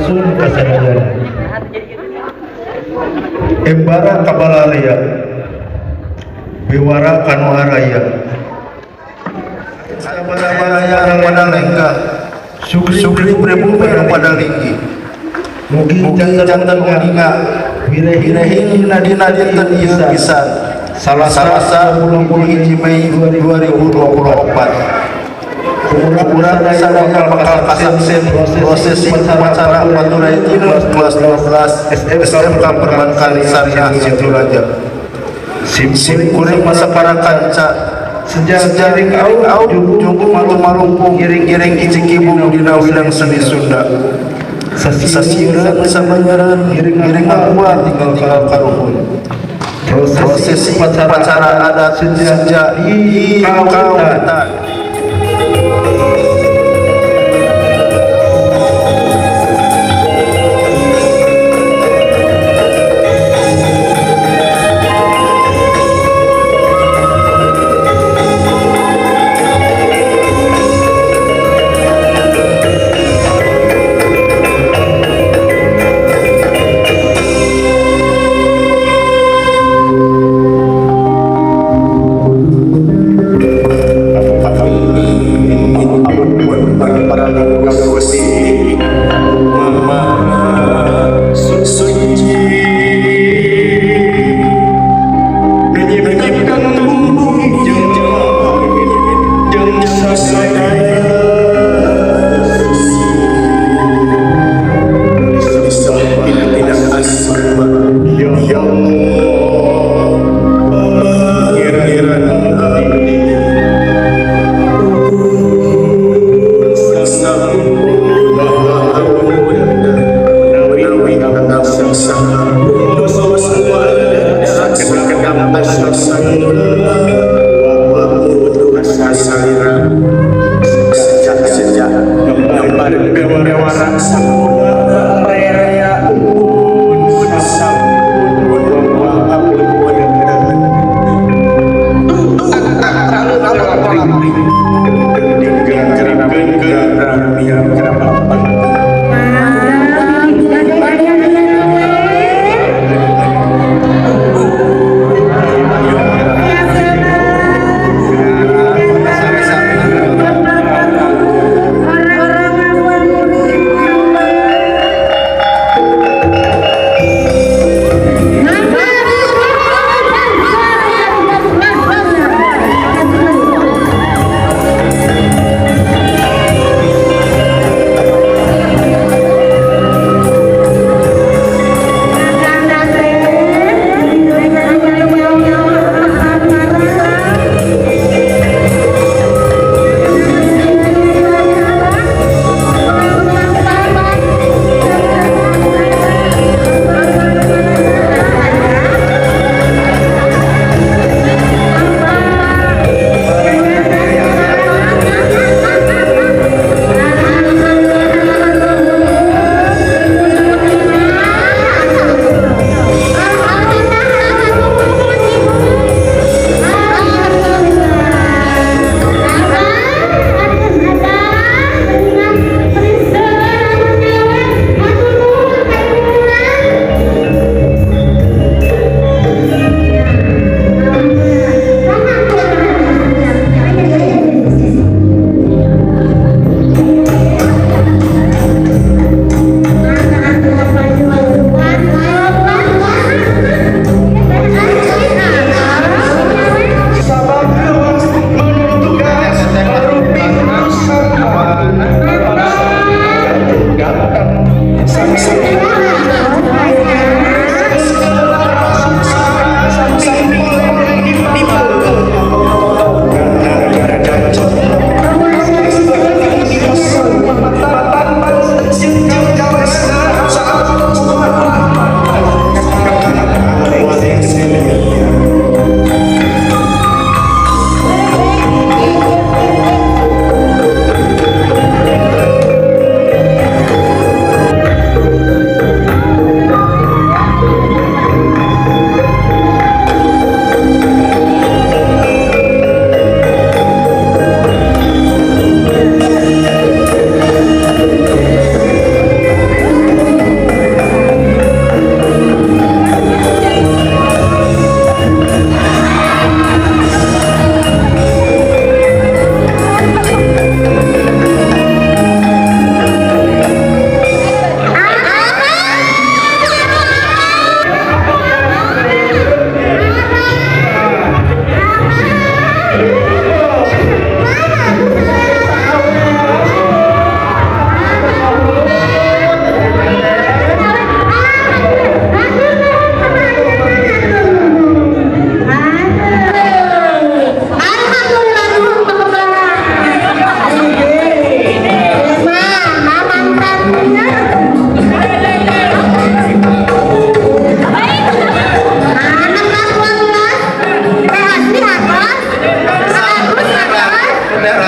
Sampurasun kasadayana. Embara kabalarea, bewara kanu araya, Kabaraya anu pada lengkah, sugri sugri pribumi anu pada linggi. Mugi Mugi janten janten uninga uninga wirehina wirehina dina dinten ieu pisan Salasa Salasa 21 Mei 2024. Urang Urang sadaya bakal kasaksen prosesi upacara Paturai Tinun kelas 12 SMK Perbankan Syariah Situraja. Sim Simkuring masa para kanca sejak sejak ngiring ngiring au au jubung jubung malumpung ngiring icikibung dina widang seni Sunda. Sasieureun Sasieureun sabanyareun ngiring ngiring ngakuat ngakuat tinggal tinggal karuhun. Prosesi Prosesi upacara adat sejak sejak di di kawitan. kawitan.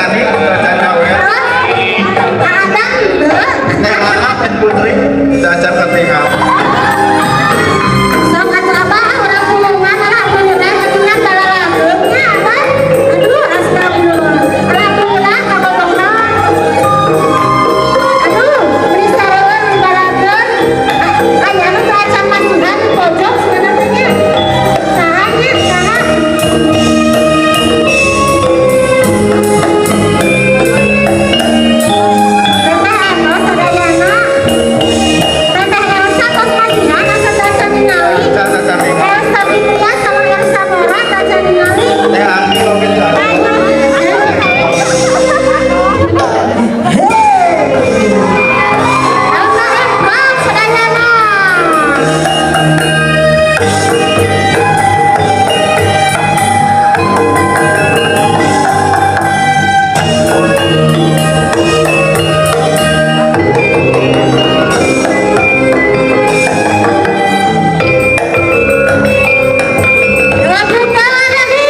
Ani teu nyawer. Ada henteu? Teh Ana, Teh Putri teu acan katingal. Sok atuh Abah, urang pulungan lah, pulungan atuh balalageung nya, Abah. Aduh, astagfirullah. Alhamdulillah kabogona. Aduh, meni sareueun balageun. Aya nu teu acan masihan di pojok sebenarnya nya. Saha nya, saha? Teteh Eno sadayana. Teteh Elsa tos masihan asa teu acan ningali. Teu acan ningali. Elsa Fitria sama Elsa Nora teu acan ningali. Teh Anggi oge teu acan. Elsa hebat sadayana. Lakukan lagi.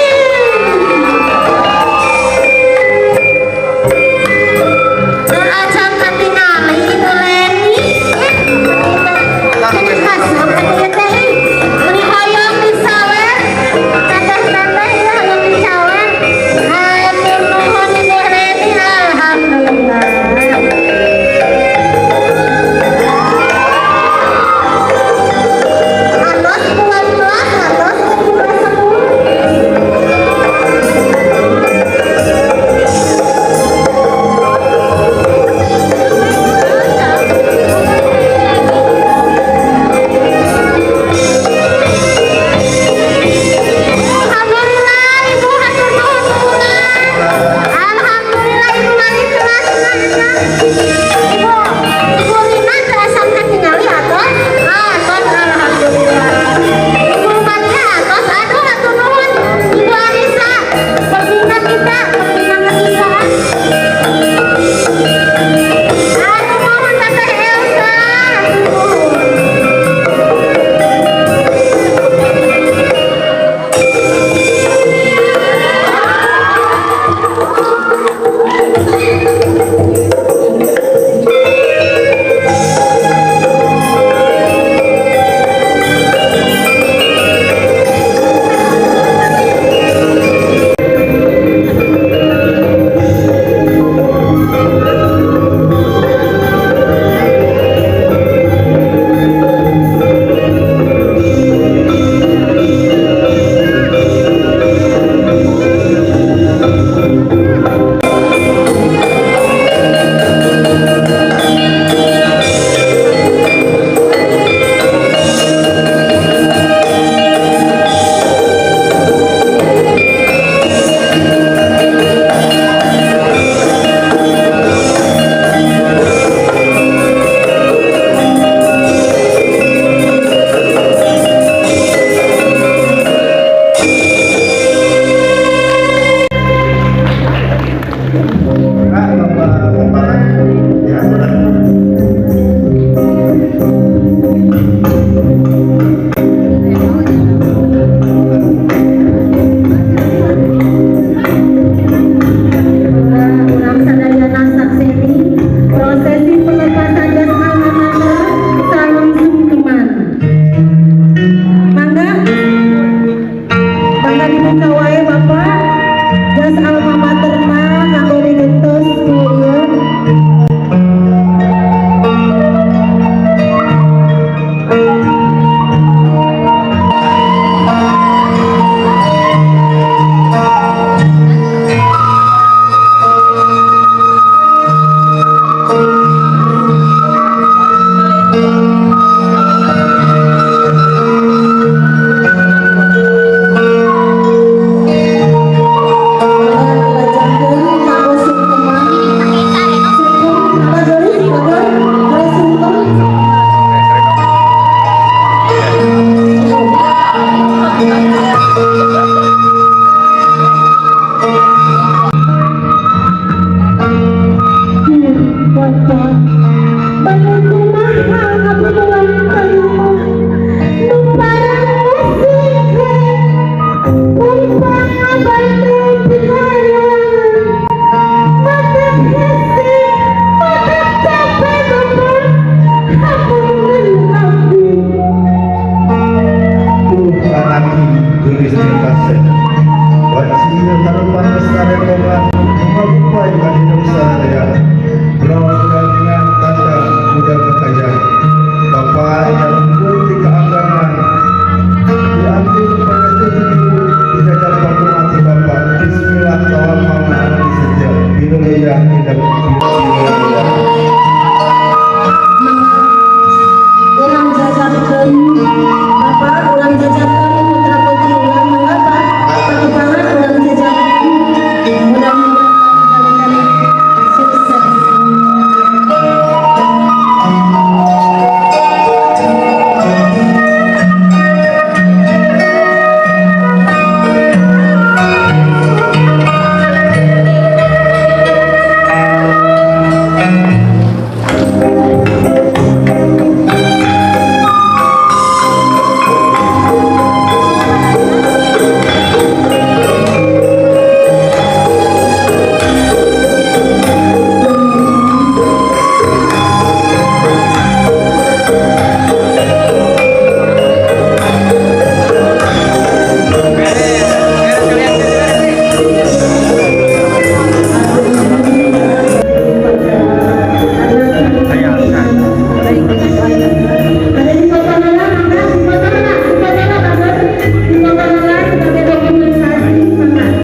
Teu acan katingali Ibu Leni. Meni kasep atuh ieu teh. Meni hoyong disawer. Teteh-teteh ieu hoyong disawer. Hatur nuhun Ibu Leni, alhamdulillah. Atos Ibu Wali kelas, atos Ibu kelas 10. Alhamdulillah Ibu hatur nuhun nuhunan. Alhamdulillah Ibu wali kelas nah. Ibu Ibu Rina teu asa katingali atos? Atos alhamdulillah. Ibu Maria atos, aduh hatur nuhun. Ibu Anissa pembina kita, pembina kesiswaan. Aduh nuhun Teteh Elsa. Aduh. Ah, Bapak Kepala. Ya, boleh. Urang sadayana sakseni prosesi pelepasan jas alma mater sareng sungkeman. Mangga, mangga dibuka wae Bapak. Jas alma mater mah kanggo digentos ku Hidup sadaya. Dengan tanda muda kekayaan. Bapak yang unggul di keagamaan diambil kepada ibu dijajah mati bapak. Bismillah tawakal ala setia. Binulia tidak binulia.